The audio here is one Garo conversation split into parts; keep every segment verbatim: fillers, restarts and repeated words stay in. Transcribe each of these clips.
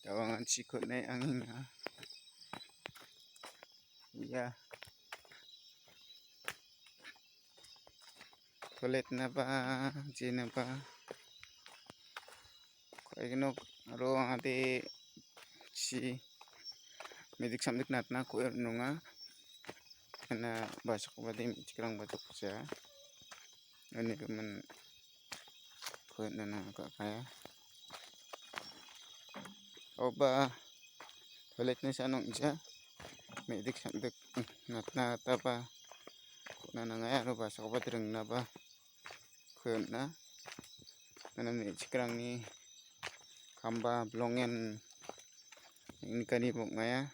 Dawangan chikotna angenga. Ia. Toiletnaba, jenaba. Ko·aigino aro angade chi medik samdik natna ko·e nonga. Ana basakobade me·chikrangba dokja. Ani gimin ko·e nana ka·kaia. Oba toiletni sanong ja. Medik samdik natna taba ko·na nangai aro basakoba dringnaba ko·e on·a. Ana me·chikrangni kamba bilongen nikani bok·ngaia.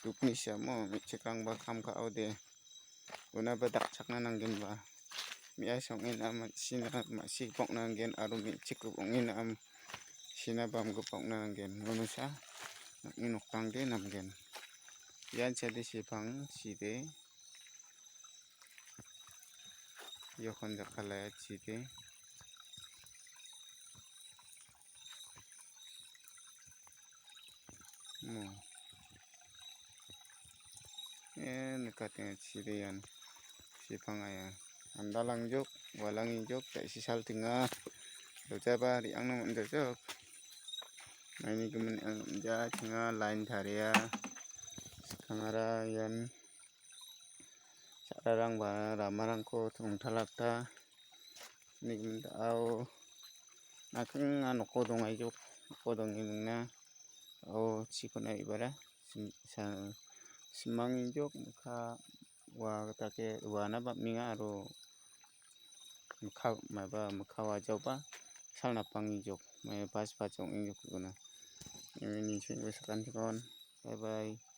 Dukni samo me·chikrangba kam ka·ode. Unaba dakchakna nanggenba. Me·asa ong·enam ma·sina ma·si bokna nanggen aro me·chik ong·enam sina bamgip ong·na nanggen. Unosa nokni noktangde namgen. Ian chade sepang side. Iakon jakkalaya chide. Mo. Eh, nikatenga chide ian. Sepang aya. Andalangjok, walangjok, ta·isi saltenga. Dojaba re·angna man·jajok. Maini gimin ang·ja tenga line taria. Skangara ian. Sa·rarangba ramarangko tongtalata. Nigmintao nakinga noko dongaijok, noko dongeningna. O chikona ibara sim-, sa-, simanginjok mikka ua dake uana bam·enga aro mikka maiba mikka wajaoba sal napangijok, mai bas bas ong·engjok ikona. Ini nichengba sakantikon. Bye bye.